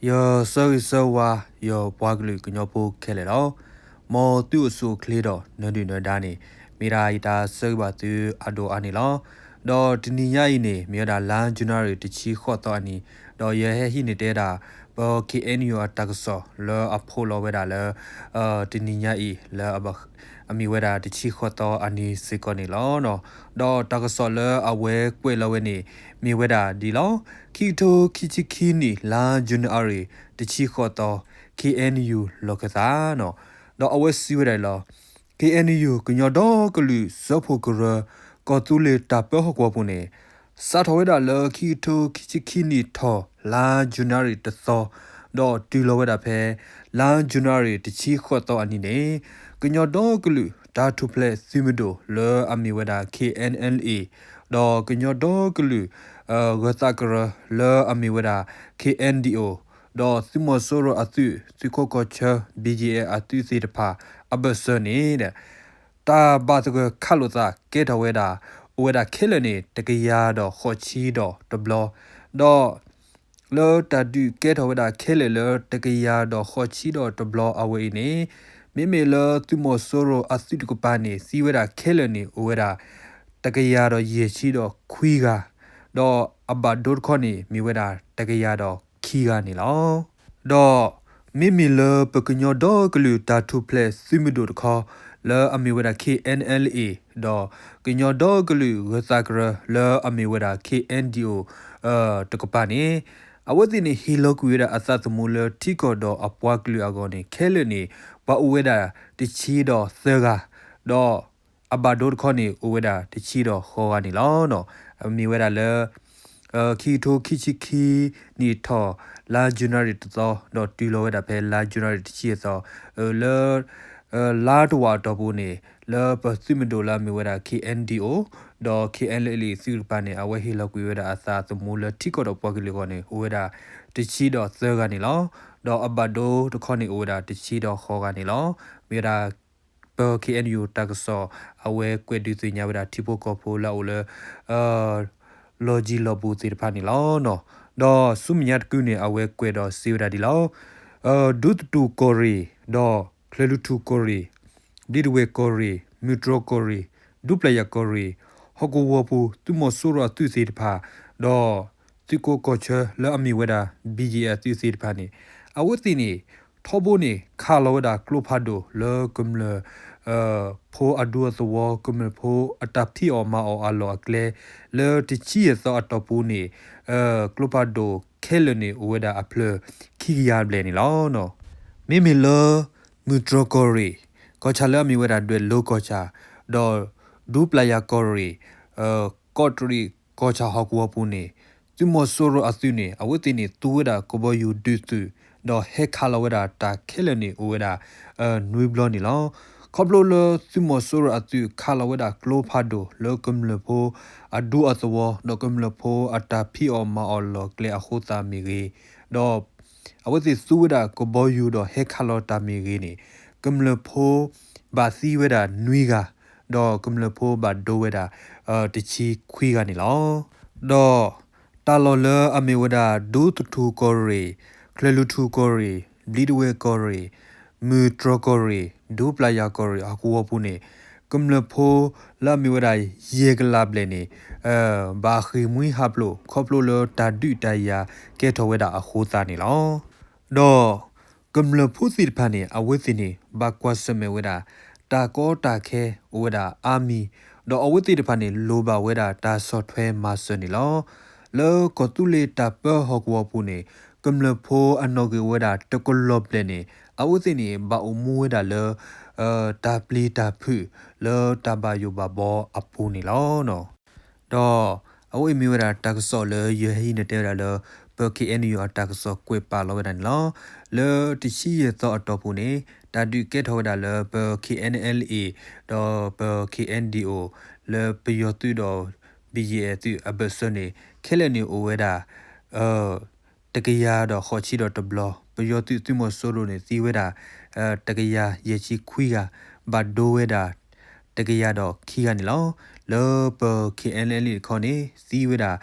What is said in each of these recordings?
ယဆၢဂ့ၤဆၢဝါ ယပှၤကလုာ်ကညီဖိခဲလၢာ်လီၤ. မ်သုအိၣ်ဆူၣ်အိၣ်ချ့ဒီးနၢၤဒုၣ်နၢၤဒါန့ၣ် မ့ၢ်ဒၣ်ယတၢ်ဆၢဂ့ၤဘၣ်သုအဒိၣ်အါန့ၣ်လီၤ. ဒီးတနံၤညါအံၤန့ၣ် မ့ၢ်ဝဲဒၣ်လါ January တဆံဃိးသီအနံၤ, ဒီးယဟဲဟံးန့ၢ်တဲဒၣ် ပ K N U အတၢ်ကစီၣ်လၢအဖိးလီၤဝဲဒၣ်လၢ တနံၤညါအံၤ လၢအမ့ၢ်ဝဲဒၣ်တဆံဃိးသီအနံၤစ့ၢ်ကီးန့ၣ်လီၤ. ဒီးတၢ်ကစီၣ်လၢအဝဲကွဲးလီၤဝဲန့ၣ် မ့ၢ်ဝဲဒၣ်ဒ်လီၤ. ခံကထိခံဆံခံနံၣ် လါ January တဆံဃိးသီ K N U လီၢ်ခၢၣ်သးန့ၣ်, ဒီးအဝဲစံးဝဲဒၣ်လီၤ. K N U ကညီဒီကလုာ်စၢဖှိၣ်ကရၢ ကီၢ်သူလ့ၤတၢ်ပၢဟီၣ်ကဝီၤပူၤန့ၣ် စးထီၣ်ဝဲဒၣ်လၢခံကထိခံဆံခံနံၣ်ထီၣ် လါ January တသီ, ဒီးတုၤလီၤဝဲဒၣ်ဖဲ လါ January တဆံဃိးသီအနံၤန့ၣ် ကညီဒီကလုာ်တၢ်ထူၣ်ဖျဲးသုးမုၢ်ဒိၣ်လၢအမ့ၢ်ဝဲဒၣ် K N L A ဒီးကညီဒီကလုာ် ဂၢၤသးကရၢလၢအမ့ၢ်ဝဲဒၣ် K N D O ဒီးသုးမီၤစိရိၤအသုး သုးခိးကီၢ်ဆၢ B G F အသုးသ့ၣ်တဖၣ် အဘၢၣ်စၢၤန့ၣ် တၢ်ဘၣ်သဂၢၢ်ခးလိာ်သးကဲထီၣ်ဝဲဒၣ် အိၣ်ဝဲဒၣ်ခဲလၢာ်န့ၣ် တကယၤဒီးဃိးဆံဒီးတဘျီ, ဒီး လၢတၢ်ဒုးကဲထီၣ်ဝဲဒၣ်ခဲလၢာ်လၢတကယၤဒီးဃိးဆံဒီးတဘျီအဝဲအံၤန့ၣ် မ့မ့ၢ်လၢသုးမီၤစိရိၤအသုးတကပၤန့ၣ် သံဝဲဒၣ်ခဲလၢာ်န့ၣ် အိၣ်ဝဲဒၣ် တကယၤဒီးယဲၢ်ဆံဒီးခွံဂၤ, ဒီးအဘၣ်ဒိတခီန့ၣ် မ့ၢ်ဝဲဒၣ်တကယၤဒီးခံဂၤန့ၣ်လီၤ. ဒီးမ့မ့ၢ်လၢပကညီဒီကလုာ်တၢ်ထူၣ်ဖျဲးသုးမုၢ်ဒိၣ်တခီ လၢအမ့ၢ်ဝဲဒၣ် K N L A ဒီးကညီဒီကလုာ်ဂၢၤသးကရၢလၢအမ့ၢ်ဝဲဒၣ် K N D O တကပၤန့ၣ် အဝဲသ့ၣ်န့ၣ် ဟ့ၣ်လီၤကွံာ်ဝဲဒၣ်အသးသမူလၢထံကီၢ်ဒီးအပှၤကလုာ်အဂီၢ်န့ၣ် ခဲလၢာ်န့ၣ် ပှၤအိၣ်ဝဲဒၣ်တဆံဒီးသၢဂၤ, ဒီးအဘၣ်ဒိတခီန့ၣ် အိၣ်ဝဲဒၣ်တဆံဒီးဃိးဂၤန့ၣ်လီၤ. မ့ၢ်ဝဲဒၣ်လၢ ခံကထိခံဆံခံနံၣ်ထီၣ် လါ January တသီ ဒီးတုၤလီၤဝဲဒၣ်ဖဲလါ January တဆံအသီ လၢ လါတဝာ်အတီၢ်ပူၤန့ၣ် လၢပသုးမုၢ်ဒိၣ်လၢအမ့ၢ်ဝဲဒၣ် K N D O ဒီး K N L A သုးတကပၤန့ၣ် အဝဲဟ့ၣ်လီၤကွံာ်ဝဲဒၣ်အသးသမူလၢထံကီၢ်ဒီးပှၤကလုာ်အဂီၢ်န့ၣ် အိၣ်ဝဲဒၣ်တဆံဒီးသၢဂၤန့ၣ်လီၤ. ဒီးအဘၣ်ဒိတခီန့ၣ် အိၣ်ဝဲဒၣ်တဆံဒီးဃိးဂၤန့ၣ်လီၤ. မ့ၢ်ဝဲဒၣ် ပ K N U တၢ်ကစီၣ် အဝဲကွဲးဒုးသ့ၣ်ညါဝဲဒၣ်ထံဖိကီၢ်ဖိလၢအအိၣ်လၢ လီၢ်ကံၢ်လီၢ်ဘူးသ့ၣ်တဖၣ်န့ၣ်လီၤ. ဒီးဆူမဲာ်ညါတကုန့ၣ် အဝဲကွဲးဒီးစံးဝဲဒၣ်ဒ်လီၤ. ဒူသထူၣ်ကီၢ်ရ့ၣ်, ဒီးချၢၣ်လွံၢ်ထူၣ်ကီၢ်ရ့ၣ်, ဘျံးတဝဲၢ်ကီၢ်ရ့ၣ်, မုၢ်တြီၢ်ကီၢ်ရ့ၣ်, ဒူပျၢ်ယၤကီၢ်ရ့ၣ်, ဟီၣ်ကဝီၤပူၤ သုးမီၤစိရိၤအသုးသ့ၣ်တဖၣ်, ဒီး သုးခိးကီၢ်ဆၢလၢအမ့ၢ်ဝဲဒၣ် B G F အသုးသ့ၣ်တဖၣ်န့ၣ် အဝဲသ့ၣ်န့ၣ် ထီဘိန့ၣ် ခးလီၤဝဲဒၣ်ကျိဖးဒိၣ်လၢကမျၢၢ် ဖိအဒူအသဝီ ကမျၢၢ်ဖိအတၢ်ဖံးအီၣ်မၤအီၣ်အလီၢ်အကျဲ လၢတဆံယဲၢ်သီအတီၢ်ပူၤန့ၣ် ကျိဖးဒိၣ်ခဲလၢာ်န့ၣ် အိၣ်ဝဲဒၣ်အဖျၢၣ်ခံကယၤဘျဲၣ်န့ၣ်လီၤ. မ့မ့ၢ်လၢ မုၢ်တြီၢ်ကီၢ်ရ့ၣ် ကီၢ်ဆၣ်လၢအမ့ၢ်ဝဲဒၣ်ဒွဲၣ်လိၤကီၢ်ဆၣ် ဒီးဒူပျၢ်ယၤကီၢ်ရ့ၣ် ကီးတရံးကီၢ်ဆၣ်ဟီၣ်ကဝီၤပူၤန့ၣ် သုးမီၤစိရိၤအသုးန့ၣ် အဝဲသ့ၣ်န့ၣ်သူဝဲဒၣ်ကဘီယူၤဒုးသုး ဒီးဟဲခးလီၤဝဲဒၣ်တၢ်ခဲလၢာ်န့ၣ်အိၣ်ဝဲဒၣ် နွံဘျီန့ၣ်လီၤ. ခီဖျိလၢသုးမီၤစိရိၤအသုးခးလီၤဝဲဒၣ်ကျိဖးဒိၣ်လၢကမျၢၢ်ဖိအဒူအသဝီ ဒီးကမျၢၢ်ဖိအတၢ်ဖံးအီၣ်မၤအီၣ်လီၢ်ကျဲအဃိသတးမ့ၢ်ဂ့ၤ, ဒီး အဝဲသ့ၣ်သူဝဲဒၣ်ကဘီယူၤဒီးဟဲခးလီၤတၢ်မ့ၢ်ဂ့ၤန့ၣ် ကမျၢၢ်ဖိဘၣ်သံဝဲဒၣ်နွံဂၤ, ဒီးကမျၢၢ်ဖိဘၣ်ဒိဝဲဒၣ် တဆံခွံဂၤန့ၣ်လီၤ. ဒီးတၢ်လီၢ်လၢအမ့ၢ်ဝဲဒၣ် ဒူသထူၣ်ကီၢ်ရ့ၣ်, ချၢၣ်လွံၢ်ထူၣ်ကီၢ်ရ့ၣ်, ဘျံးတဝဲၢ်ကီၢ်ရ့ၣ်, မုၢ်တြီၢ်ကီၢ်ရ့ၣ်, ဒူပျၢ်ယၤကီၢ်ရ့ၣ် ဟီၣ်ကဝီၤပူၤန့ၣ် ကမျၢၢ်ဖိလၢအမ့ၢ်ဝဲဒၣ်ယဲၢ်ကလးဘျဲၣ်န့ၣ် ဘၣ်ဃ့ၢ်မှံဟးဖျိး ခီဖျိလၢတၢ်ဒုးတၢ်ယၤကဲထီၣ်ဝဲဒၣ်အဃိသတးန့ၣ်လီၤ. ဒီးကမျၢၢ်ဖိသ့ၣ်တဖၣ်န့ၣ် အဝဲသ့ၣ်န့ၣ် ဘၣ်ကွၢ်ဆၢၣ်မဲာ်ဝဲဒၣ် တၢ်ကီတၢ်ခဲအိၣ်ဝဲဒၣ်အါမံၤ, ဒီးအဝဲသ့ၣ်တဖၣ်န့ၣ် လိၣ်ဘၣ်ဝဲဒၣ်တၢ်ဆီၣ်ထွဲမၤစၢၤန့ၣ်လီၤ. လၢကီၢ်သူလ့ၤတၢ်ပၢဟီၣ်ကဝီၤပူၤန့ၣ် ကမျၢၢ်ဖိအနီၣ်ဂံၢ်အိၣ်ဝဲဒၣ်တကလီၢ်ဘျဲၣ်န့ၣ် အဝဲသ့ၣ်န့ၣ် ဘၣ်အိၣ်မူဝဲဒၣ်လၢ တၢ်ပျံၤတၢ်ဖုးလၢတၢ်ဘၣ်ယိၣ်ဘၣ်ဘီအပူၤန့ၣ်လီၤ. ဒီးအဝဲအံၤမ့ၢ်ဝဲဒၣ်တၢ်ကစီၣ်လၢယဟဲဟံးန့ၢ်တဲဝဲဒၣ်လၢ ပ K N U အတၢ်ကစီၣ်ကွဲးပာ်လီၤဝဲဒၣ်န့ၣ်လီၤ. လၢတဆံယဲၢ်သီအတီၢ်ပူၤန့ၣ် တၢ်ဒုးကဲထီၣ်ဝဲဒၣ်လၢပ K N L A ဒီးပ K N D O လၢပယီၤသုးဒီး B G F သုးအဘၢၣ်စၢၤန့ၣ် ခဲလၢာ်န့ၣ်အိၣ်ဝဲဒၣ် တကယၤဒီးဃိးဆံဒီးတဘျီ, ပယီၤသုးသုးမီၤစိရိၤန့ၣ် သံဝဲဒၣ် တကယၤယဲၢ်ဆံခွံဂၤ, ဘၣ်ဒိဝဲဒၣ် တကယၤဒီးခံဂၤန့ၣ်လီၤ. လၢပ K N L A တခီန့ၣ် သံဝဲဒၣ်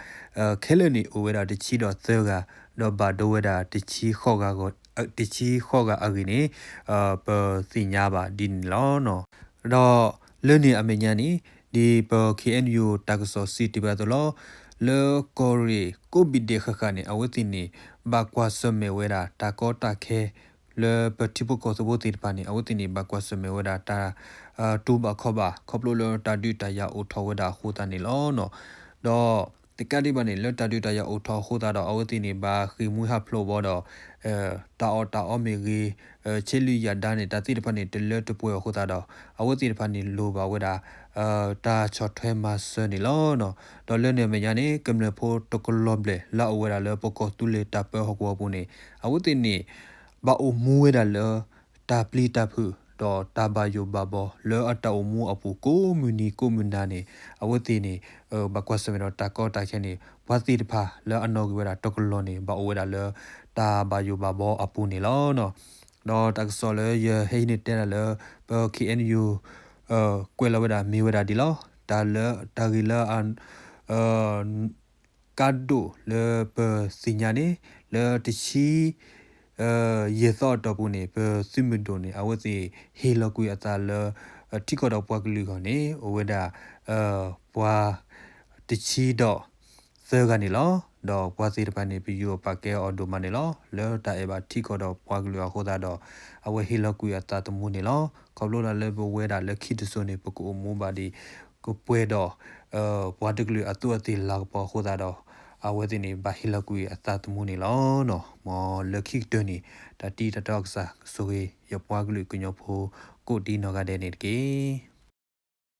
ခဲလၢာ်န့ၣ်အိၣ်ဝဲဒၣ်တဆံဒီးသၢဂၤ, ဒီးဘၣ်ဒိဝဲဒၣ် တဆံဃိးဂၤအဂ့ၢ်န့ၣ် ပသ့ၣ်ညါဘၣ်ဒ်န့ၣ်လီၤ. ဒီးလၢန့ၣ်အမဲာ်ညါန့ၣ် ဒ်ပ ခ့ၣ်အဲၣ်ယူၣ် တၢ်ကစီၣ်စံးတ့ၢ်ဘၣ်အသိးလီၤ. လၢကီၢ်ရ့ၣ်ကိးဘ့ၣ်ဒဲးဃၣ်ဃၣ်န့ၣ် အဝဲသ့ၣ်န့ၣ် ဘၣ်ကွၢ်ဆၢၣ်မဲာ်ဝဲဒၣ်တၢ်ကီတၢ်ခဲ လၢပထံဖိကီၢ်ဖိသ့ၣ်တဖၣ်န့ၣ် အဝဲသ့ၣ်န့ၣ် ဘၣ်ကွၢ်ဆၢၣ်မဲာ်ဝဲဒၣ်တၢ် တူၢ်ဘၣ်ခီၣ်ဘၣ် ခီဖျိလၢတၢ်ဒုးတၢ်ယၤအိၣ်ထီၣ်ဝဲဒၣ်အဃိသတးန့ၣ်လီၤ. ဒီးတကးဒံးဘၣ်န့ၣ် လၢတၢ်ဒုးတၢ်ယၤအိၣ်ထီၣ်အဃိသတးဒီး အဝဲသ့ၣ်န့ၣ် ဘၣ်ဃ့ၢ်မှံဟးဖျိးဘၣ်ဒီး တၢ်အီၣ်တၢ်အီမ့ၢ်ဂ့ၤ, ဆ့လွံၢ်ယၤဒါန့ၣ် တၢ်သ့ၣ်တဖၣ်န့ၣ် တလၢတပှဲၤအဃိသတးဒီး အဝဲသ့ၣ်တဖၣ်န့ၣ် လိၣ်ဘၣ်ဝဲဒၣ် တၢ်ဆီၣ်ထွဲမၤစၢၤန့ၣ်လီၤ. ဒီးလၢန့ၣ်အမဲာ်ညါန့ၣ် ကမျၢၢ်ဖိတကလီၤဘျဲၣ်လၢအအိၣ်ဝဲဒၣ်လၢပကီၢ်သူလ့ၤတၢ်ပၢဟီၣ်ကဝီၤအပူၤန့ၣ် အဝဲသ့ၣ်န့ၣ် ဘၣ်အိၣ်မူဝဲဒၣ်လၢ တၢ်ပျံၤတၢ်ဖုး ဒီးတၢ်ဘၣ်ယိၣ်ဘၣ်ဘီ လၢအတၢ်အိၣ်မူအပူၤကိးမုၢ်နံၤကိးမုၢ်နၤန့ၣ် အဝဲသ့ၣ်န့ၣ် ဘၣ်ကွၢ်ဆၢၣ်မဲာ်ဒီးတၢ်ကီတၢ်ခဲန့ၣ် ပှၤသ့ၣ်တဖၣ်လၢအနီၣ်ဂံၢ်ဝဲဒၣ်တကလီၤန့ၣ် ဘၣ်အိၣ်ဝဲဒၣ်လၢ တၢ်ဘၣ်ယိၣ်ဘၣ်ဘီအပူၤန့ၣ်လီၤ. ဒီးတၢ်ကစီၣ်လၢယဟဲဟံးန့ၢ်တဲဒၣ်လၢ ပ ခ့ၣ်အဲၣ်ယူၣ် ကွဲးလီၤဝဲဒၣ်မ့ၢ်ဝဲဒၣ်ဒ်လီၤ. တၢ်လၢတၢ်ဂ့ၢ်လၢ ကါဒိၣ်လၢပသ့ၣ်ညါန့ၣ် လၢတဆံ ယဲၢ်သီအတီၢ်ပူၤန့ၣ် ပသုးမုၢ်ဒိၣ်န့ၣ် အဝဲသ့ၣ်ဟ့ၣ်လီၤကွံာ်အသးလၢ ထံကီၢ်ဒီးပှၤကလုာ်အဂီၢ်န့ၣ် အိၣ်ဝဲဒၣ် ပှၤ တဆံဒီးသၢဂၤန့ၣ်လီၤ. ဒီးပှၤသ့ၣ်တဖၣ်န့ၣ် ပယူၤအီၣ်ပာ်ကဲအီၤဒိၣ်မးန့ၣ်လီၤ. လၢတၢ်အဲၣ်ဘၣ်ထံကီၢ်ဒီးပှၤကလုာ်အဃိသတးဒီး အဝဲဟ့ၣ်လီၤကွံာ်အသးသမူန့ၣ်လီၤ. ခီဖျိလၢပဝဲဒၣ်လၢခံတစိၤန့ၣ် ပကအိၣ်မူဘၣ်ဒံး ကပှဲၤဒီး ပှၤတကလုာ်အသိးအသ့ၣ်လၤကပီၤအဃိသတးဒီး အဝဲသ့ၣ်န့ၣ် ဘၣ်ဟ့ၣ်လီၤကွံာ်အသးသမူန့ၣ်လီၤ. မ်လၢခံကတၢၢ်န့ၣ် တၢ်တံၢ်တၢ်တီကစၢ်ကဆိၣ်ဂ့ၤ ယပှၤကလုာ်ကညီဖိ ကိးဒံနီၢ်ဂၤဒဲးန့ၣ်တက့ၢ်.